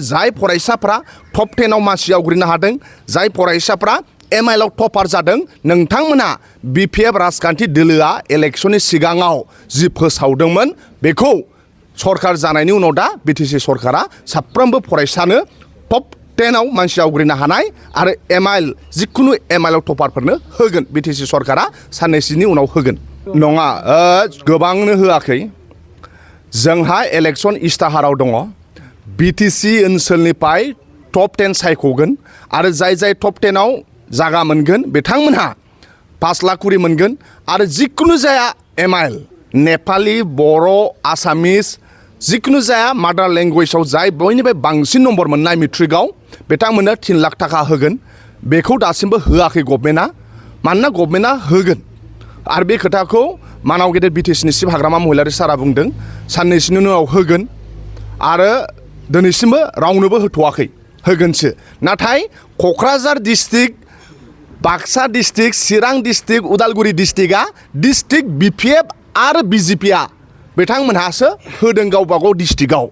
जाय फरायसाफ्रा टप 10 आव मासि आवग्रिनो हादों जाय फरायसाफ्रा MIL आव टपार जादों नोंथांमोना BPF राजखान्थि दोलोआ इलेक्शननि सिगाङाव जि फोसावदोंमोन बेखौ सरकार जानायनि उनाव दा BTC सरकारा साफ्रोमबो फरायसानो टप 10 आव मानसि आवग्रिनो हानाय आरो MIL जिखुनु MIL आव टपारफोरनो होगोन BTC सरकारा साननैसोनि उनाव होगोन नङा गोबांनो होआखै जोंहा इलेक्शन इस्ताहाराव दङ BTC ओनसोलनिफ्राय टप 10 सायख'गोन आरो जाय टप 10 आव जागा मोनगोन बिथांमोनहा 5 लाख कुरि मोनगोन आरो जिखुनु जाया MIL नेपाली बर' आसामिस जिखुनु जाया मादार लेंगुवेजाव जाय बयनिफ्राय बांसिन नम्बर मोननाय मेट्रिकआव बिथांमोननो 3 लाख थाखा होगोन बेखौ दासिमबो होआखै गभर्नमेन्टआ मानोना गभर्नमेन्टआ होगोन आरो बे खोथाखौ मानाव गेदेर BTCनि सिफ हाग्रामा महिलारि सारा बुंदों साननैसोनि उनाव होगोन आरो दिनैसिमबो रावनोबो होथ'वाखै होगोनसो नाथाय क'क्राझार डिस्ट्रिक्ट बाक्सा डिस्ट्रिक्ट चिरां डिस्ट्रिक्ट उदालगुरि डिस्ट्रिक्टआ डिस्ट्रिक्ट BPF आरो BJPआ बिथांमोनहासो होदों गावबागाव डिस्ट्रिक्टआव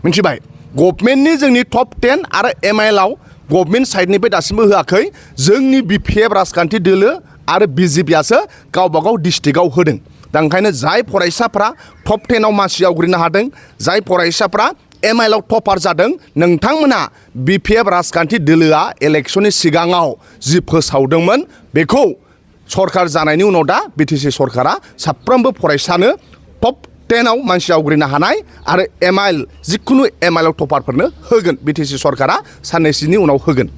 मिथिबाय गभर्नमेन्टनि जोंनि टप 10 आरो MIL आव गभर्नमेन्ट साइडनिफ्राय दासिमबो होआखै जोंनि BPF राजखान्थि दोलो आरो BJPआसो गावबागाव डिस्ट्रिक्टआव होदों दा ओंखायनो जाय फरायसाफ्रा टप 10 आव मासि आवग्रिनो हादों जाय फरायसाफ्रा MIL आव टपार जादों नोंथांमोना BPF राजखान्थि दोलोआ इलेक्शननि सिगाङाव जि फोसावदोंमोन बेखौ सरकार जानायनि उनाव दा BTC सरकारा साफ्रोमबो फरायसानो टप 10 आव मानसि आवग्रिनो हानाय आरो MIL जिखुनु MIL आव टपारफोरनो होगोन BTC सरकारा साननैसोनि उनाव होगोन